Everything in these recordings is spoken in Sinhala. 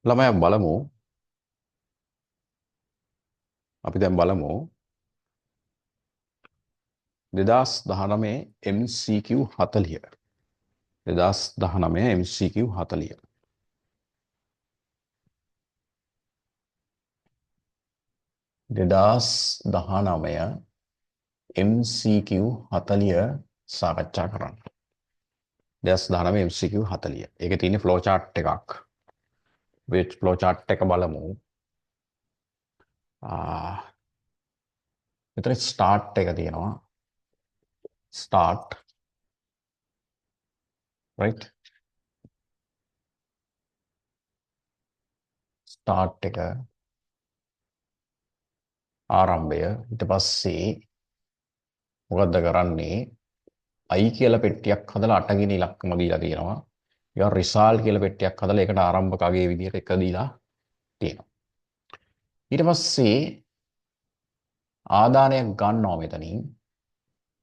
ළමයා බලමු. අපි දැන් බලමු 2019 MCQ 40. 2019 MCQ 40. 2019 MCQ 40 සාකච්ඡා කරන්න. 2019 MCQ 40. ඒකේ තියෙන ෆ්ලෝ චාට් එකක්. මේ ෆ්ලෝ චාට් එක බලමු. මෙතන ස්ටාර්ට් එක තියෙනවා. ස්ටාර්ට් රයිට් ස්ටාර්ට් එක ආරම්භය. ඊට පස්සේ මොකද්ද කරන්නේ? I කියලා පෙට්ටියක් හදලා 8 ගෙන ඉලක්කම දීලා තියෙනවා. ඊට රිසල්ට් කියලා පෙට්ටියක් හදලා ඒකට ආරම්භක අගය විදිහට එක දීලා තියෙනවා. ඊට පස්සේ ආදානයක් ගන්නවා මෙතනින්.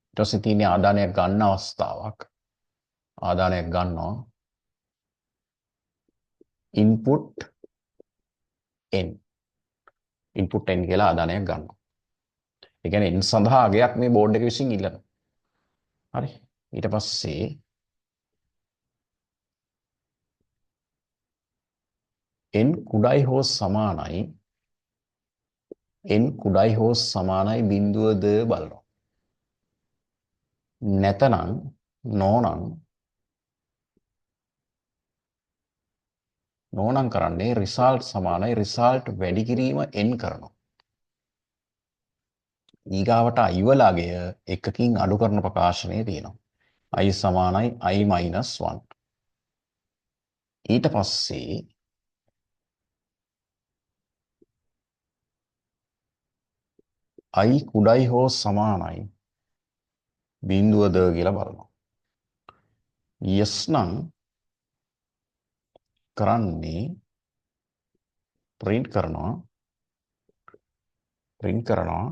ඊට පස්සේ තියෙන්නේ ආදානයක් ගන්න අවස්ථාවක්. ආදානයක් ගන්නවා. Input n. Input n කියලා ආදානයක් ගන්නවා. ඒ කියන්නේ n සඳහා අගයක් මේ බෝඩ් එක විසින් ඉල්ලනවා. හරි. ඊට පස්සේ n කුඩයි හෝ සමානයි n කුඩයි හෝ සමානයි බිඳුවද බලනවා. නැතනම් නෝනම් නෝනම් කරන්නේ රිසල්ට් සමානයි රිසල්ට් වැඩි කිරීම n කරනවා. ඊගාවට i වල අගය එකකින් අඩු කරන ප්‍රකාශනය තියෙනවා. I සමානයි i 1. ඊට පස්සේ i කුඩයි හෝ සමානයි බිඳුවද කියලා බලනවා. yes නම් කරන්නේ print කරනවා print කරනවා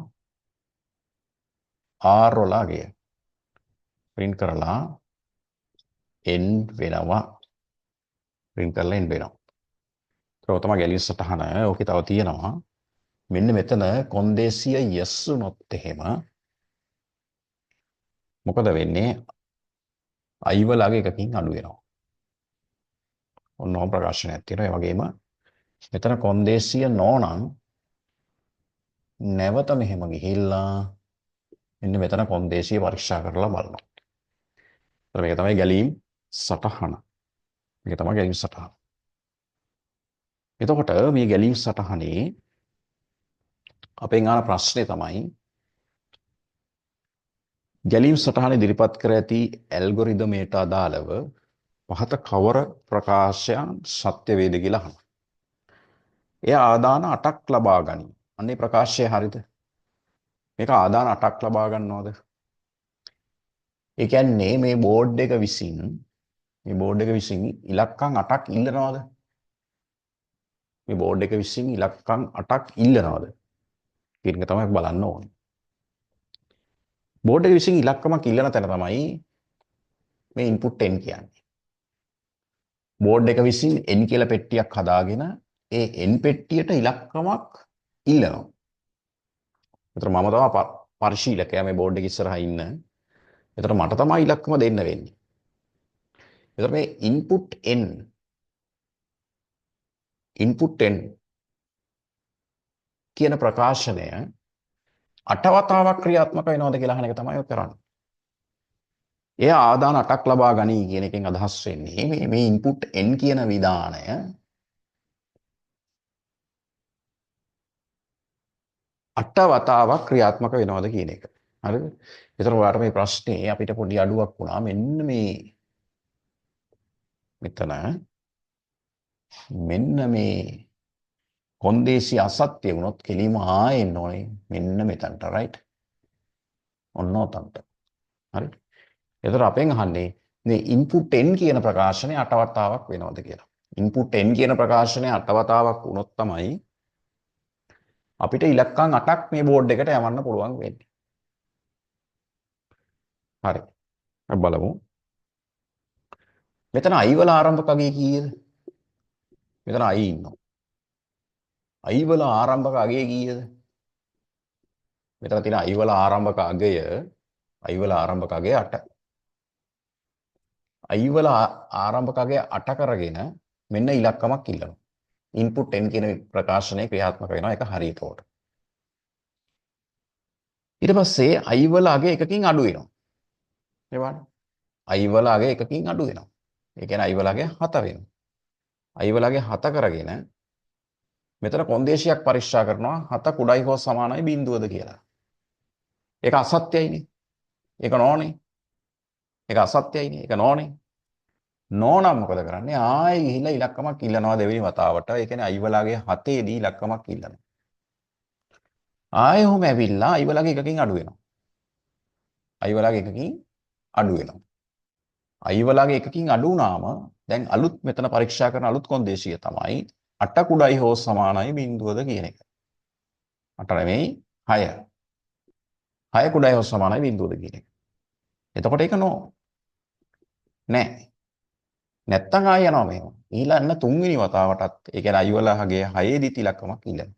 r වල අගය print කරලා n වෙනවා. print කරලා n වෙනවා. ඒක තමයි ගැලීම් සටහන. ඕකේ තව තියෙනවා. මෙන්න මෙතන කොන්දේසිය yes වුණොත් එහෙම මොකද වෙන්නේ? I වල අග එකකින් අඩු වෙනවා. ඔන්න ඔහොම ප්‍රකාශනයක් තියෙනවා. ඒ වගේම මෙතන කොන්දේසිය නෝ නම් නැවත මෙහෙම ගිහිල්ලා මෙන්න මෙතන කොන්දේසිය පරීක්ෂා කරලා බලනවා. එතන මේක තමයි ගැලීම් සටහන. මේක තමයි ගැලීම් සටහන. එතකොට මේ ගැලීම් සටහනේ අපෙන් අහන ප්‍රශ්නේ තමයි ගැලීම් සටහන ඉදිරිපත් කර ඇති ඇල්ගොරිතමයට අදාළව පහත කවර ප්‍රකාශයන් සත්‍ය වේද කියලා අහනවා. එය ආදාන 8ක් ලබා ගනී. අන්නේ ප්‍රකාශය හරිද? මේක ආදාන 8ක් ලබා ගන්නවද? ඒ කියන්නේ මේ බෝඩ් එක විසින් ඉලක්කම් 8ක් ඉල්ලනවද? මේ බෝඩ් එක විසින් ඉලක්කම් 8ක් ඉල්ලනවද? කියන එක තමයි බලන්න ඕනේ. බෝඩ් එක විසින් ඉලක්කමක් ඉල්ලන තැන තමයි මේ ඉන්පුට් n කියන්නේ. බෝඩ් එක විසින් n කියලා පෙට්ටියක් හදාගෙන ඒ n පෙට්ටියට ඉලක්කමක් ඉල්ලනවා. ඒතර මම තමයි පරිශීලකයා මේ බෝඩ් එක ඉස්සරහා ඉන්න. ඒතර මට තමයි ඉලක්කම දෙන්න වෙන්නේ. ඒතර මේ ඉන්පුට් n input n කියන ප්‍රකාශනය 8 වතාවක් ක්‍රියාත්මක වෙනවද කියලා අහන එක තමයි ඔය කරන්නේ. එය ආදාන 8ක් ලබා ගනී කියන එකෙන් අදහස් වෙන්නේ මේ මේ ඉන්පුට් n කියන විධානය 8 වතාවක් ක්‍රියාත්මක වෙනවද කියන එක. හරිද? ඒතර ඔයාලට මේ ප්‍රශ්නේ අපිට පොඩි අඩුවක් වුණා. මෙන්න මේ මෙතන මෙන්න මේ කොන්දේසි අසත්‍ය වුණොත් කෙලිම ආයෙ එන්න ඕනේ මෙන්න මෙතනට රයිට්. ඔන්න ඔතනට. හරි. ඒතර අපෙන් අහන්නේ මේ ඉන්පුට් n කියන ප්‍රකාශනය 8 වතාවක් වෙනවද කියලා. ඉන්පුට් n කියන ප්‍රකාශනය 8 වතාවක් වුණොත් තමයි අපිට ඉලක්කම් 8ක් මේ බෝඩ් එකට යවන්න පුළුවන් වෙන්නේ. හරි. අපි බලමු. මෙතන i වල ආරම්භක අගය කීයද? මෙතන i ඉන්නවා. I වල ආරම්භක අගය කීයද? මෙතන තියෙන I වල ආරම්භක අගය, I වල ආරම්භක අගය 8. I වල ආරම්භක අගය 8 කරගෙන මෙන්න ඉලක්කමක් ඉල්ලනවා. ඉන්පුට් n කියන ප්‍රකාශනය ක්‍රියාත්මක වෙනවා ඒක හරියට. ඊට පස්සේ I වල අගය එකකින් අඩු වෙනවා. මේ බලන්න. I වල අගය එකකින් අඩු වෙනවා. ඒ කියන්නේ I වල අගය 7 වෙනවා. I වල අගය 7 කරගෙන මෙතන කොන්දේසියක් පරීක්ෂා කරනවා 7 කුඩයි හෝ සමානයි බිඳුවද කියලා. ඒක අසත්‍යයිනේ. ඒක නෝනේ. ඒක අසත්‍යයිනේ. ඒක නෝනේ. නෝ නම් මොකද කරන්නේ? ආයෙ ගිහිල්ලා ඉලක්කමක් ඉල්ලනවා දෙවෙනි වතාවට. ඒ කියන්නේ I වල අගය 7 දී ඉලක්කමක් ඉල්ලනවා. ආයෙ ඔහොම ඇවිල්ලා I වල අගය එකකින් අඩු වෙනවා. I වල අගය එකකින් අඩු වෙනවා. I වල අගය එකකින් අඩු වුණාම දැන් අලුත් මෙතන පරීක්ෂා කරන අලුත් කොන්දේසිය තමයි 8 කුඩයි හෝ සමානයි බිඳුවද කියන එක. 8 නෙමෙයි 6. 6 කුඩයි හෝ සමානයි බිඳුවද කියන එක. එතකොට ඒක නෝ. නෑ. නැත්තම් ආයෙ යනවා මෙහෙම. ඊළඟ තුන්වෙනි වතාවටත් ඒ කියන්නේ I වල අගය 6 දීත් ඉලක්කමක් ඉල්ලනවා.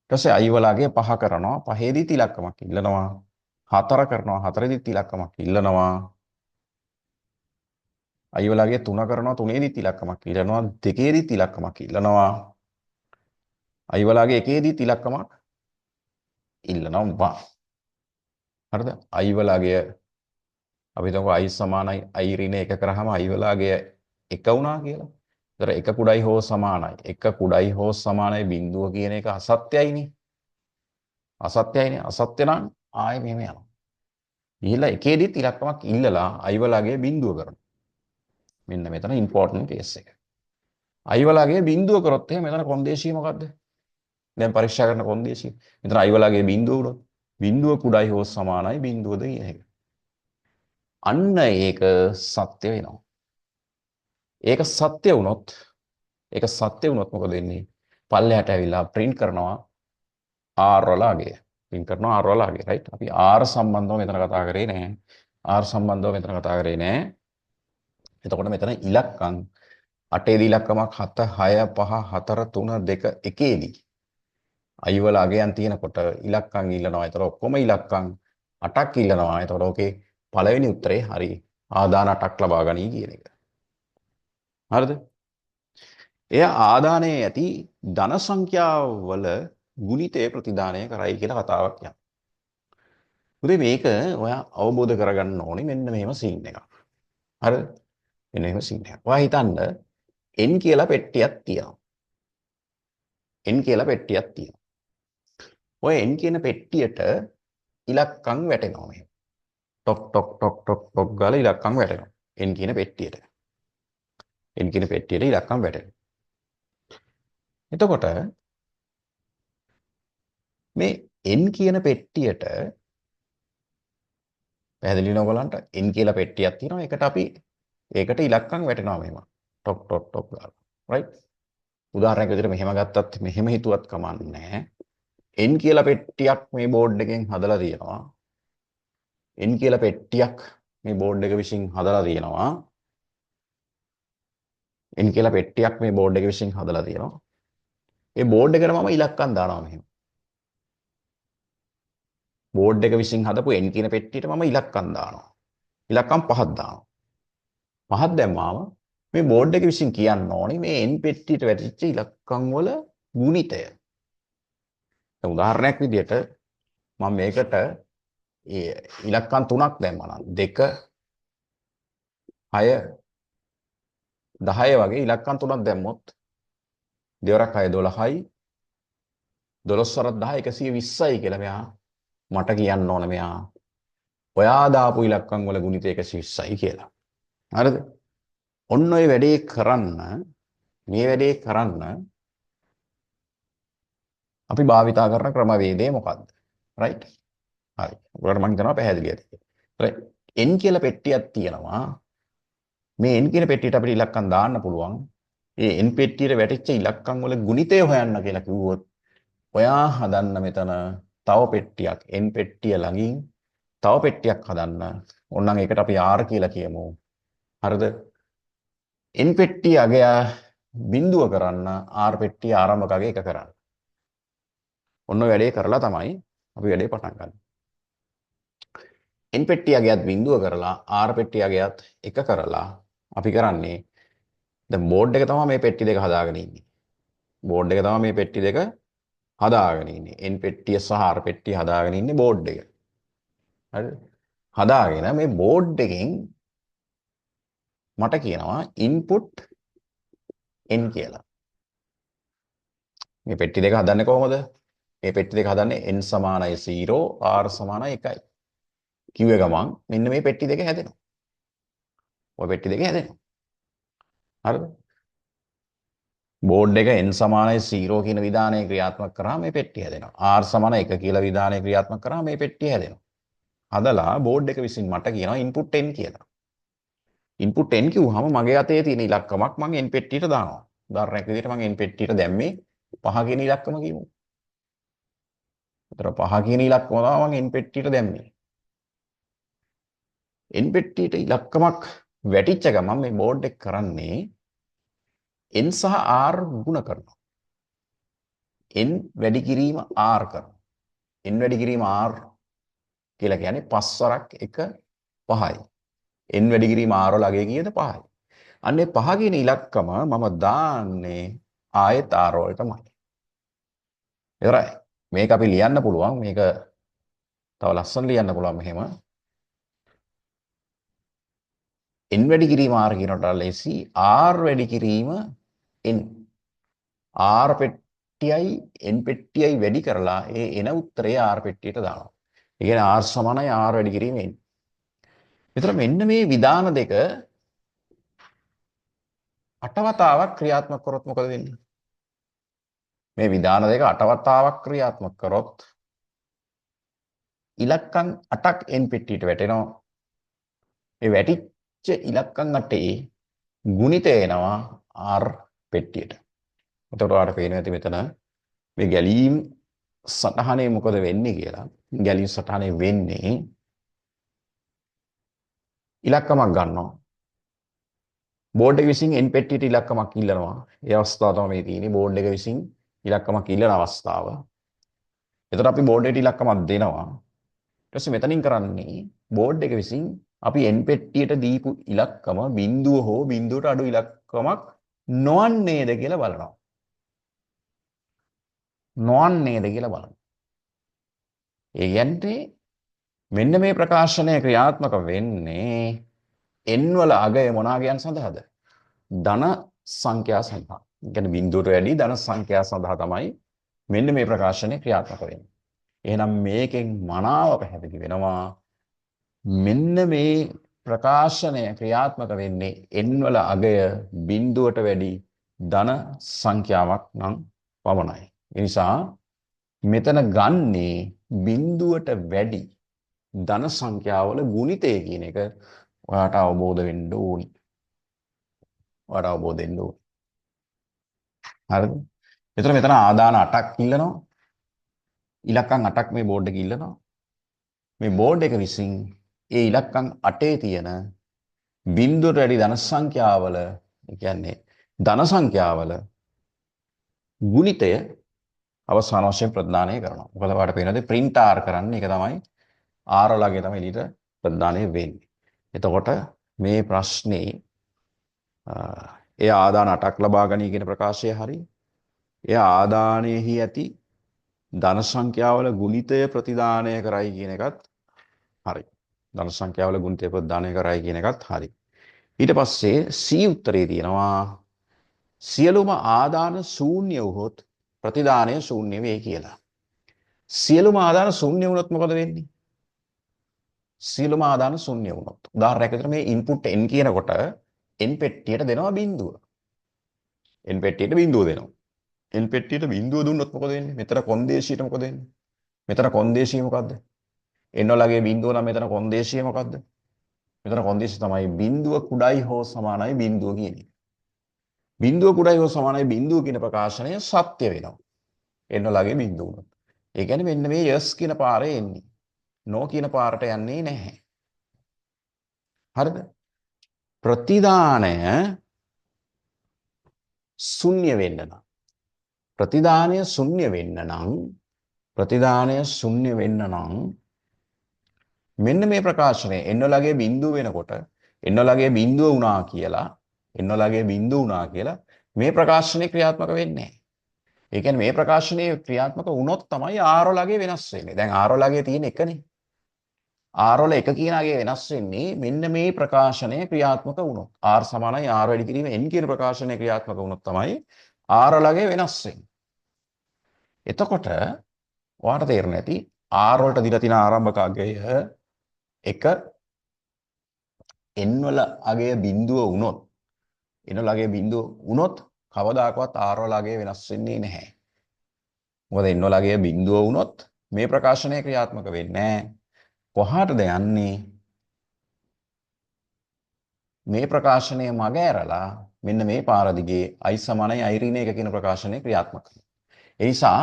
ඊට පස්සේ I වල අගය 5 කරනවා, 5 දීත් ඉලක්කමක් ඉල්ලනවා. 4 කරනවා, 4 දීත් ඉලක්කමක් ඉල්ලනවා. I වල අගය 3 කරනවා, 3 දීත් ඉලක්කමක් ඉල්ලනවා. 2 දීත් ඉලක්කමක් ඉල්ලනවා. I වල අගය 1 දීත් ඉලක්කමක් ඉල්ලනවා. හරිද? I වල අගය අපි හිතමුකෝ I සමානයි I ඍණ 1 කරාම I වල අගය 1 වුණා කියලා. ඒතර 1 කුඩයි හෝ සමානයි. 1 කුඩයි හෝ සමානයි බිඳුව කියන එක අසත්‍යයිනේ. අසත්‍යයිනේ. අසත්‍ය නම් ආයෙ මෙහෙම යනවා. ගිහිල්ලා එකේදීත් ඉලක්කමක් ඉල්ලලා I වල අගය බිඳුව කරනවා. මෙන්න මෙතන ඉම්පෝටන්ට් කේස් එක. I වල අගය බිඳුව කරොත් එහෙනම් මෙතන කොන්දේසිය මොකද්ද? දැන් පරීක්ෂා කරන කොන්දේසිය. මෙතන I වල අගය බිඳුව වුණොත් බිඳුව කුඩයි හෝ සමානයි බිඳුවද කියන එක. අන්න ඒක සත්‍ය වෙනවා. ඒක සත්‍ය වුණොත්, ඒක සත්‍ය වුණොත් මොකද වෙන්නේ? පල්ලෙහාට ඇවිල්ලා ප්‍රින්ට් කරනවා R වල අගය. ප්‍රින්ට් කරනවා R වල අගය, රයිට්? අපි R සම්බන්ධව මෙතන කතා කරේ නෑ. R සම්බන්ධව මෙතන කතා කරේ නෑ. එතකොට මෙතන ඉලක්කම් 8 දී ඉලක්කමක් 7 6 5 4 3 2 1 දී I වල අගයන් තියෙනකොට ඉලක්කම් ඉල්ලනවා. එතකොට ඔක්කොම ඉලක්කම් 8ක් ඉල්ලනවා. එතකොට ඕකේ පළවෙනි උත්තරේ හරි ආදාන 8ක් ලබා ගනී කියන එක. හරිද? එය ආදානයේ ඇති ධන සංඛ්‍යාවල ගුණිතය ප්‍රතිදානය කරයි කියලා කතාවක් යනවා. උදේ මේක ඔයා අවබෝධ කරගන්න ඕනේ මෙන්න මෙහෙම සීන් එකක්. හරිද? මෙන්න මෙහෙම සීන් එකක්. ඔයා හිතන්න n කියලා පෙට්ටියක් තියෙනවා. n කියලා පෙට්ටියක් තියෙනවා. ඔය n කියන පෙට්ටියට ඉලක්කම් වැටෙනවා මෙහෙම. Talk talk talk talk talk ගාලා ඉලක්කම් වැටෙනවා. n කියන පෙට්ටියට. n කියන පෙට්ටියට ඉලක්කම් වැටෙනවා. එතකොට මේ n කියන පෙට්ටියට පැහැදිලි නෝ ඔයගොල්ලන්ට n කියලා පෙට්ටියක් තියෙනවා. ඒකට අපි ඒකට ඉලක්කම් වැටෙනවා මෙහෙම. ටොක් ටොක් ටොක් ගාලා. රයිට්? උදාහරණයක් විදිහට මෙහෙම ගත්තත් මෙහෙම හිතුවත් කමක් නැහැ. n කියලා පෙට්ටියක් මේ බෝඩ් එකෙන් හදලා තියෙනවා. n කියලා පෙට්ටියක් මේ බෝඩ් එක විසින් හදලා තියෙනවා. n කියලා පෙට්ටියක් මේ බෝඩ් එක විසින් හදලා තියෙනවා. ඒ බෝඩ් එකට මම ඉලක්කම් දානවා මෙහෙම. බෝඩ් එක විසින් හදපු n කියන පෙට්ටියට මම ඉලක්කම් දානවා. ඉලක්කම් පහක් දානවා. පහක් දැම්මාම මේ බෝඩ් එක විසින් කියන්න ඕනේ මේ n පෙට්ටියට වැටිච්ච ඉලක්කම් වල ගුණිතය. දැන් උදාහරණයක් විදියට මම මේකට ඒ ඉලක්කම් තුනක් දැම්මා නම් 2 6 10 වගේ ඉලක්කම් තුනක් දැම්මොත් දෙවරක් 6 12යි 12 වරක් 10 120යි කියලා මෙයා මට කියන්න ඕන මෙයා ඔයා දාපු ඉලක්කම් වල ගුණිතය 120යි කියලා. හරිද? ඔන්න ඔය වැඩේ කරන්න මේ වැඩේ කරන්න අපි භාවිතා කරන ක්‍රමවේදය මොකද්ද? රයිට්? හරි. ඔයාලට මං හිතනවා පැහැදිලි ඇති කියලා. රයිට්. n කියලා පෙට්ටියක් තියෙනවා. මේ n කියන පෙට්ටියට අපිට ඉලක්කම් දාන්න පුළුවන්. ඒ n පෙට්ටියට වැටිච්ච ඉලක්කම් වල ගුණිතය හොයන්න කියලා කිව්වොත් ඔයා හදන්න මෙතන තව පෙට්ටියක් n පෙට්ටිය ළඟින් තව පෙට්ටියක් හදන්න. ඕනනම් ඒකට අපි R කියලා කියමු. හරිද? n පෙට්ටිය අගය බිඳුව කරන්න, R පෙට්ටිය ආරම්භක අගය 1 කරන්න. ඔන්න ඔය වැඩේ කරලා තමයි අපි වැඩේ පටන් ගන්න. N පෙට්ටිය අගයත් බිඳුව කරලා R පෙට්ටිය අගයත් 1 කරලා අපි කරන්නේ දැන් බෝඩ් එක තමයි මේ පෙට්ටි දෙක හදාගෙන ඉන්නේ. බෝඩ් එක තමයි මේ පෙට්ටි දෙක හදාගෙන ඉන්නේ. N පෙට්ටිය සහ R පෙට්ටිය හදාගෙන ඉන්නේ බෝඩ් එක. හරිද? හදාගෙන මේ බෝඩ් එකෙන් මට කියනවා ඉන්පුට් N කියලා. මේ පෙට්ටි දෙක හදන්නේ කොහොමද? මේ පෙට්ටි දෙක හදන්නේ N සමානයි 0 R සමානයි 1යි. කිව්ව ගමන් මෙන්න මේ පෙට්ටි දෙක හැදෙනවා. ඔය පෙට්ටි දෙක හැදෙනවා. හරිද? බෝඩ් එක n සමානයි 0 කියන විධානය ක්‍රියාත්මක කරාම මේ පෙට්ටිය හැදෙනවා. R සමාන 1 කියලා විධානය ක්‍රියාත්මක කරාම මේ පෙට්ටිය හැදෙනවා. හදලා බෝඩ් එක විසින් මට කියනවා ඉන්පුට් n කියලා. ඉන්පුට් n කිව්වහම මගේ අතේ තියෙන ඉලක්කමක් මං n පෙට්ටියට දානවා. උදාහරණයක් විදිහට මං n පෙට්ටියට දැම්මේ 5 කියන ඉලක්කම කියමු. ඒතර 5 කියන ඉලක්කම තමයි මං n පෙට්ටියට දැම්මේ. N පෙට්ටියට ඉලක්කමක් වැටිච්ච ගමන් මේ බෝඩ් එක කරන්නේ n සහ r ගුණ කරනවා. N වැඩි කිරීම r කරනවා. N වැඩි කිරීම r කියලා කියන්නේ 5 වරක් 1 5යි. N වැඩි කිරීම r වල අගය කීයද? 5යි. අන්න ඒ 5 කියන ඉලක්කම මම දාන්නේ ආයෙත් r වලටමයි. ඉවරයි. මේක අපි ලියන්න පුළුවන්. මේක තව ලස්සන ලියන්න පුළුවන් මෙහෙම. N වැඩි කිරීම r කියනකොට ලේසි r වැඩි කිරීම n. R පෙට්ටියයි n පෙට්ටියයි වැඩි කරලා ඒ එන උත්තරය r පෙට්ටියට දානවා. ඒ කියන්නේ r සමානයි r වැඩි කිරීම n. විතර මෙන්න මේ විධාන දෙක අට වතාවක් ක්‍රියාත්මක කරොත් මොකද වෙන්නේ? මේ විධාන දෙක අට වතාවක් ක්‍රියාත්මක කරොත් ඉලක්කම් 8ක් n පෙට්ටියට වැටෙනවා. ඒ වැටිච්ච ඉලක්කම් 8 ගුණිතය එනවා r පෙට්ටියට. එතකොට ඔයාලට පේනවා ඇති මෙතන මේ ගැලීම් සටහනේ මොකද වෙන්නේ කියලා. ගැලීම් සටහනේ වෙන්නේ ඉලක්කමක් ගන්නවා. බෝඩ් එක විසින් n පෙට්ටියට ඉලක්කමක් ඉල්ලනවා. ඒ අවස්ථාව තමයි මේ තියෙන්නේ. බෝඩ් එක විසින් ඉලක්කමක් ඉල්ලන අවස්ථාව. එතකොට අපි බෝඩ් එකට ඉලක්කමක් දෙනවා. ඊට පස්සේ මෙතනින් කරන්නේ බෝඩ් එක විසින් අපි n පෙට්ටියට දීපු ඉලක්කම බිඳුව හෝ බිඳුවට අඩු ඉලක්කමක් නොවන්නේද කියලා බලනවා. නොවන්නේද කියලා බලනවා. ඒ කියන්නේ මෙන්න මේ ප්‍රකාශනය ක්‍රියාත්මක වෙන්නේ n වල අගය මොන අගයන් සඳහාද? ධන සංඛ්‍යා සඳහා. ඒ කියන්නේ බිඳුවට වැඩි ධන සංඛ්‍යා සඳහා තමයි මෙන්න මේ ප්‍රකාශනය ක්‍රියාත්මක වෙන්නේ. එහෙනම් මේකෙන් මනාව පැහැදිලි වෙනවා මෙන්න මේ ප්‍රකාශනය ක්‍රියාත්මක වෙන්නේ n වල අගය බිඳුවට වැඩි ධන සංඛ්‍යාවක් නම් පමණයි. ඒ නිසා මෙතන ගන්නේ බිඳුවට වැඩි ධන සංඛ්‍යාවල ගුණිතය කියන එක ඔයාට අවබෝධ වෙන්න ඕනි. ඔයාට අවබෝධ වෙන්න ඕනි. හරිද? එතන මෙතන ආදාන 8ක් ඉල්ලනවා. ඉලක්කම් 8ක් මේ බෝඩ් එකේ ඉල්ලනවා. මේ බෝඩ් එක විසින් ඒ ඉලක්කම් 8 තියෙන බිඳුවට වැඩි ධන සංඛ්‍යාවල, ඒ කියන්නේ ධන සංඛ්‍යාවල ගුණිතය අවසාන වශයෙන් ප්‍රදානය කරනවා. මොකද ඔයාලට පේනවාද print r කරන්නේ ඒක තමයි r වලගේ තමයි එළියට ප්‍රදානය වෙන්නේ. එතකොට මේ ප්‍රශ්නේ ඒ ආදාන 8ක් ලබා ගනී කියන ප්‍රකාශය හරි. එය ආදානයෙහි ඇති ධන සංඛ්‍යාවල ගුණිතය ප්‍රතිදානය කරයි කියන එකත් හරි. ධන සංඛ්‍යාවල ගුණිතය ප්‍රතිදානය කරයි කියන එකත් හරි. ඊට පස්සේ C උත්තරේ තියෙනවා සියලුම ආදාන ශූන්‍ය වුවහොත් ප්‍රතිදානය ශූන්‍ය වේ කියලා. සියලුම ආදාන ශූන්‍ය වුණොත් මොකද වෙන්නේ? සියලුම ආදාන ශූන්‍ය වුණොත් උදාහරණයක් විදිහට මේ ඉන්පුට් n කියනකොට n පෙට්ටියට දෙනවා බිඳුව. N පෙට්ටියට බිඳුව දෙනවා. N පෙට්ටියට බිඳුව දුන්නොත් මොකද වෙන්නේ? මෙතන කොන්දේසියට මොකද වෙන්නේ? මෙතන කොන්දේසිය මොකද්ද? N වලගේ බිඳුව නම් මෙතන කොන්දේසිය මොකද්ද? මෙතන කොන්දේසිය තමයි බිඳුව කුඩයි හෝ සමානයි බිඳුව කියන එක. බිඳුව කුඩයි හෝ සමානයි බිඳුව කියන ප්‍රකාශනය සත්‍ය වෙනවා. N වලගේ බිඳුව වුණොත්. ඒ කියන්නේ මෙන්න මේ yes කියන පාරේ එන්නේ. no කියන පාරට යන්නේ නැහැ. හරිද? ප්‍රතිදානය ශුන්‍ය වෙන්න නම්, ප්‍රතිදානය ශුන්‍ය වෙන්න නම්, ප්‍රතිදානය ශුන්‍ය වෙන්න නම් මෙන්න මේ ප්‍රකාශනය n වලගේ බිඳුව වෙනකොට n වලගේ බිඳුව වුණා කියලා, n වලගේ බිඳුව වුණා කියලා මේ ප්‍රකාශනය ක්‍රියාත්මක වෙන්නේ නැහැ. ඒ කියන්නේ මේ ප්‍රකාශනය ක්‍රියාත්මක වුණොත් තමයි r වලගේ වෙනස් වෙන්නේ. දැන් r වලගේ තියෙන එකනේ. r වල එක කියන අගය වෙනස් වෙන්නේ මෙන්න මේ ප්‍රකාශනය ක්‍රියාත්මක වුණොත්. r සමානයි r වැඩි කිරීම n කියන ප්‍රකාශනය ක්‍රියාත්මක වුණොත් තමයි r වලගේ වෙනස් වෙන්නේ. එතකොට ඔයාලට තේරෙන්නේ නැති r වලට දීලා තියෙන ආරම්භක අගය 1 n වල අගය බිඳුව වුණොත්, n වල අගය බිඳුව වුණොත් කවදාකවත් r වල අගය වෙනස් වෙන්නේ නැහැ. මොකද n වල අගය බිඳුව වුණොත් මේ ප්‍රකාශනය ක්‍රියාත්මක වෙන්නේ නැහැ. කොහාටද යන්නේ? මේ ප්‍රකාශනය මග ඇරලා මෙන්න මේ පාර දිගේ i සමානයි i ඍණ 1 කියන ප්‍රකාශනය ක්‍රියාත්මක කරනවා. ඒ නිසා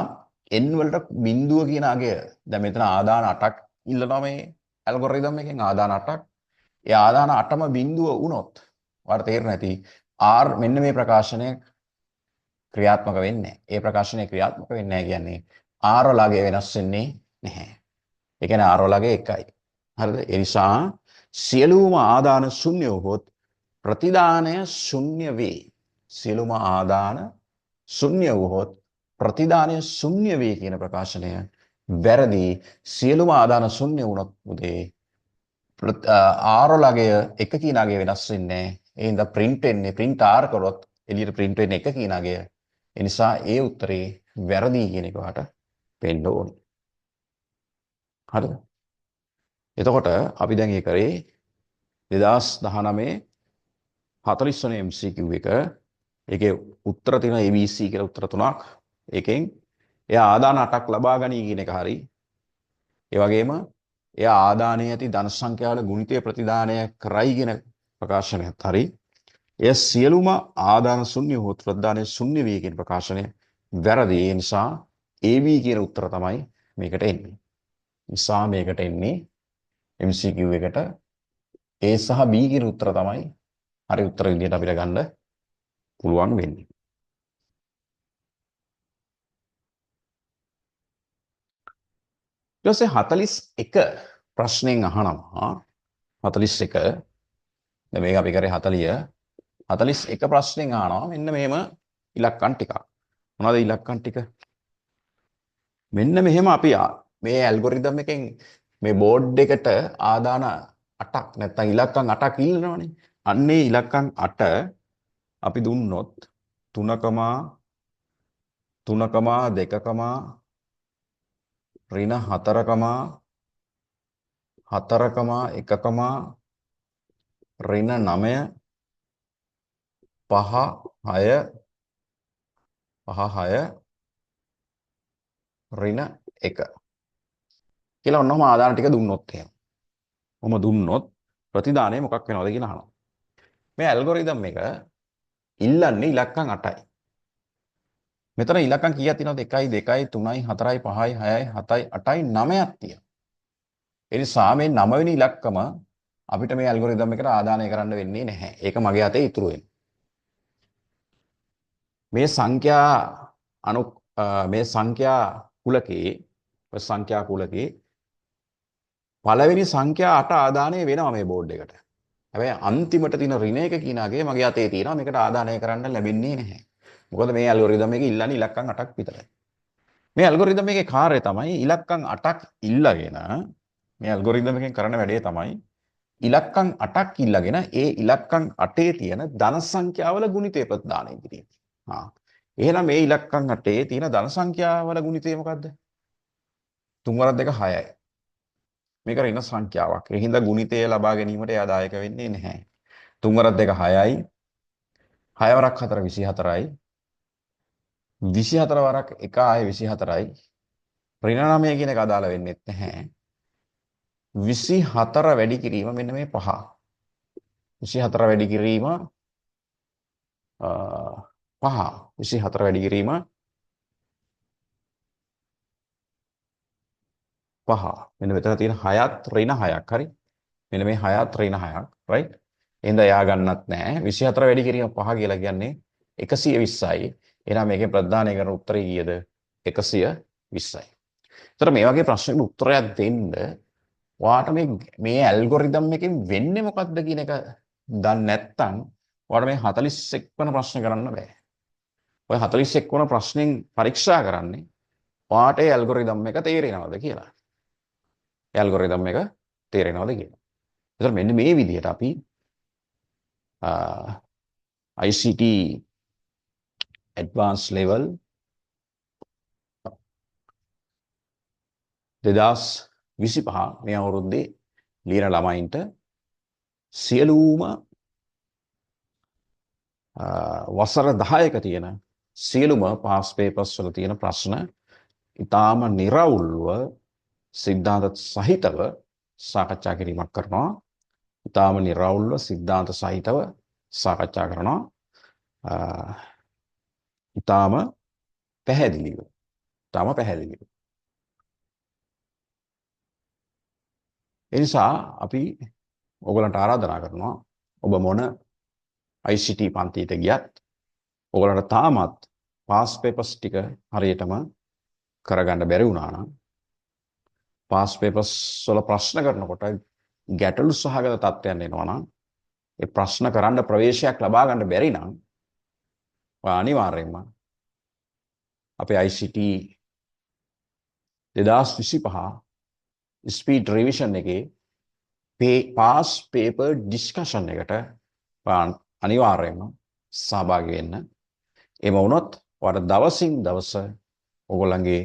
n වලට බිඳුව කියන අගය දැන් මෙතන ආදාන 8ක් ඉල්ලනවා මේ ඇල්ගොරිතම් එකෙන් ආදාන 8ක්. ඒ ආදාන 8ම බිඳුව වුණොත් ඔයාලට තේරෙන්නේ නැති r මෙන්න මේ ප්‍රකාශනය ක්‍රියාත්මක වෙන්නේ නැහැ. ඒ ප්‍රකාශනය ක්‍රියාත්මක වෙන්නේ නැහැ කියන්නේ r වල අගය වෙනස් වෙන්නේ නැහැ. ඒ කියන්නේ r වල අගය 1යි. හරිද? ඒ නිසා සියලුම ආදාන ශුන්‍ය වුවහොත් ප්‍රතිදානය ශුන්‍ය වේ. සියලුම ආදාන ශුන්‍ය වුවහොත් ප්‍රතිදානය ශුන්‍ය වේ කියන ප්‍රකාශනය වැරදි. සියලුම ආදාන ශුන්‍ය වුණොත් පුතේ r වල අගය 1 කියන අගය වෙනස් වෙන්නේ නැහැ. ඒ හින්දා ප්‍රින්ට් වෙන්නේ, ප්‍රින්ට් r කරොත් එළියට ප්‍රින්ට් වෙන්නේ 1 කියන අගය. ඒ නිසා ඒ උත්තරේ වැරදි කියන එක ඔයාලට පෙන්න ඕනේ. හරිද? එතකොට අපි දැන් ඒ කරේ 2019 40 වන MCQ එක. ඒකේ උත්තර තියෙනවා ABC කියලා උත්තර තුනක්. ඒකෙන් එයා ආදාන 8ක් ලබා ගනී කියන එක හරි. ඒ වගේම එයා ආදානයේ ඇති ධන සංඛ්‍යාවල ගුණිතය ප්‍රතිදානය කරයි කියන ප්‍රකාශනයත් හරි. එය සියලුම ආදාන ශුන්‍ය වුවහොත් ප්‍රතිදානය ශුන්‍ය වේ කියන ප්‍රකාශනය වැරදි. ඒ නිසා AB කියන උත්තර තමයි මේකට එන්නේ. නිසා මේකට එන්නේ MCQ එකට A සහ B කියන උත්තර තමයි හරි උත්තර විදිහට අපිට ගන්න පුළුවන් වෙන්නේ. ඊට පස්සේ 41 ප්‍රශ්نين අහනවා. 41 දැන් මේක අපි කරේ 40. 41 ප්‍රශ්نين අහනවා මෙන්න මෙහෙම ඉලක්කම් ටිකක්. මොනවද ඉලක්කම් ටික? මෙන්න මෙහෙම අපි මේ ඇල්ගොරිතම් එකෙන් මේ බෝඩ් එකට ආදාන 8ක් නැත්නම් ඉලක්කම් 8ක් ඉල්ලනවනේ. අන්නේ ඉලක්කම් 8 අපි දුන්නොත් 3, 3, 2, ඍණ 4, 4, 1, ඍණ 9, 5, 6, 5, 6, ඍණ 1 කියලා ඔන්නෝම ආදාන ටික දුන්නොත් එහෙම. ඔහොම දුන්නොත් ප්‍රතිදානය මොකක් වෙනවද කියලා අහනවා. මේ ඇල්ගොරිතම් එක ඉල්ලන්නේ ඉලක්කම් 8යි. මෙතන ඉලක්කම් කීයක් තියෙනවද? 1යි 2යි 3යි 4යි 5යි 6යි 7යි 8යි 9ක් තියෙනවා. ඒ නිසා මේ 9 වෙනි ඉලක්කම අපිට මේ ඇල්ගොරිතම් එකට ආදානය කරන්න වෙන්නේ නැහැ. ඒක මගේ අතේ ඉතුරු වෙනවා. මේ සංඛ්‍යා අනු මේ සංඛ්‍යා කුලකේ සංඛ්‍යා කුලකේ පළවෙනි සංඛ්‍යා 8 ආදානය වෙනවා මේ බෝඩ් එකට. හැබැයි අන්තිමට තියෙන ඍණ එක කියන අගය මගේ අතේ තියෙනවා. මේකට ආදානය කරන්න ලැබෙන්නේ නැහැ. මොකද මේ ඇල්ගොරිතම් එක ඉල්ලන්නේ ඉලක්කම් 8ක් විතරයි. මේ ඇල්ගොරිතම් එකේ කාර්යය තමයි ඉලක්කම් 8ක් ඉල්ලගෙන මේ ඇල්ගොරිතම් එකෙන් කරන වැඩේ තමයි ඉලක්කම් 8ක් ඉල්ලගෙන ඒ ඉලක්කම් 8 තියෙන ධන සංඛ්‍යාවල ගුණිතය ප්‍රතිදානය කිරීම. හා එහෙනම් මේ ඉලක්කම් 8 තියෙන ධන සංඛ්‍යාවල ගුණිතය මොකද්ද? 3 වරක් 2 6යි. මේක ඍණ සංඛ්‍යාවක්. ඒ හින්දා ගුණිතය ලබා ගැනීමට එයා දායක වෙන්නේ නැහැ. 3 වරක් 2 6යි. 6 වරක් 4 24යි. 24 වරක් 1 ආයේ 24යි. ඍණ 9 කියන එක අදාළ වෙන්නේ නැහැ. 24 වැඩි කිරීම මෙන්න මේ 5. 24 වැඩි කිරීම 5. 24 වැඩි කිරීම 5. මෙන්න මෙතන තියෙන 6ත් ඍණ 6ක්. හරි. මෙන්න මේ 6ත් ඍණ 6ක්. රයිට්. එහෙනම් එයා ගන්නත් නෑ. 24 වැඩි කිරීම 5 කියලා කියන්නේ 120යි. එහෙනම් මේකෙන් ප්‍රතිදානය කරන උත්තරේ කීයද? 120යි. ඒතර මේ වගේ ප්‍රශ්නයකට උත්තරයක් දෙන්න ඔයාට මේ මේ ඇල්ගොරිතම් එකෙන් වෙන්නේ මොකද්ද කියන එක දන්නේ නැත්නම් ඔයාට මේ 41 වන ප්‍රශ්න කරන්න බෑ. ඔය 41 වන ප්‍රශ්نين පරීක්ෂා කරන්නේ ඔයාට ඒ ඇල්ගොරිතම් එක තේරෙනවද කියලා. ඇල්ගොරිතම් එක තේරෙනවද කියලා. ඒතර මෙන්න මේ විදිහට අපි ICT advanced level 2025 මේ අවුරුද්දේ ලියන ළමයින්ට සියලුම වසර 10ක තියෙන සියලුම පාස් පේපර්ස් වල තියෙන ප්‍රශ්න ඉතාම නිරවුල්ව සිද්ධාන්ත සහිතව සාකච්ඡා කිරීමක් කරනවා. ඉතාම නිරවුල්ව සිද්ධාන්ත සහිතව සාකච්ඡා කරනවා. ඉතාම පැහැදිලිව. ඉතාම පැහැදිලිව. ඒ නිසා අපි ඔයගලන්ට ආරාධනා කරනවා ඔබ මොන ICT පන්තියට ගියත් ඔයගලන්ට තාමත් පාස් පේපර්ස් ටික හරියටම කරගන්න බැරි වුණා නම් පාස් පේපර්ස් වල ප්‍රශ්න කරනකොට ගැටලු සහගත තත්ත්වයන් එනවා නම් ඒ ප්‍රශ්න කරන්න ප්‍රවේශයක් ලබා ගන්න බැරි නම් ඔයා අනිවාර්යයෙන්ම අපේ ICT 2025 speed revision එකේ පාස් පේපර් ඩිස්කෂන් එකට ඔයා අනිවාර්යයෙන්ම සහභාගී වෙන්න. එහෙම වුණොත් ඔයාට දවසින් දවස ඔයගොල්ලන්ගේ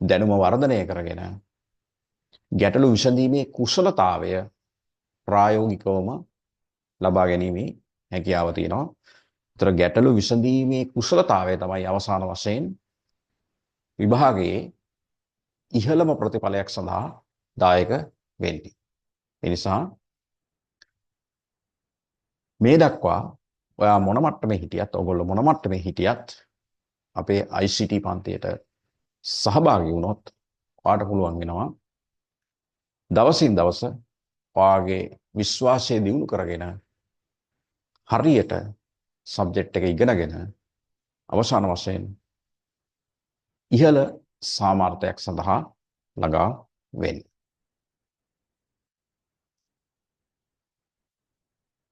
දැනුම වර්ධනය කරගෙන ගැටලු විසඳීමේ කුසලතාවය ප්‍රායෝගිකවම ලබා ගැනීමේ හැකියාව තියෙනවා. ඒතර ගැටලු විසඳීමේ කුසලතාවය තමයි අවසාන වශයෙන් විභාගයේ ඉහළම ප්‍රතිඵලයක් සඳහා දායක වෙන්නේ. ඒ නිසා මේ දක්වා ඔයා මොන මට්ටමේ හිටියත් ඔයගොල්ලෝ මොන මට්ටමේ හිටියත් අපේ ICT පන්තියට සහභාගී වුණොත් ඔයාට පුළුවන් වෙනවා දවසින් දවස ඔයාගේ විශ්වාසය දියුණු කරගෙන හරියට සබ්ජෙක්ට් එක ඉගෙනගෙන අවසාන වශයෙන් ඉහළ සාමර්ථ්‍යයක් සඳහා ළඟා වෙන්න.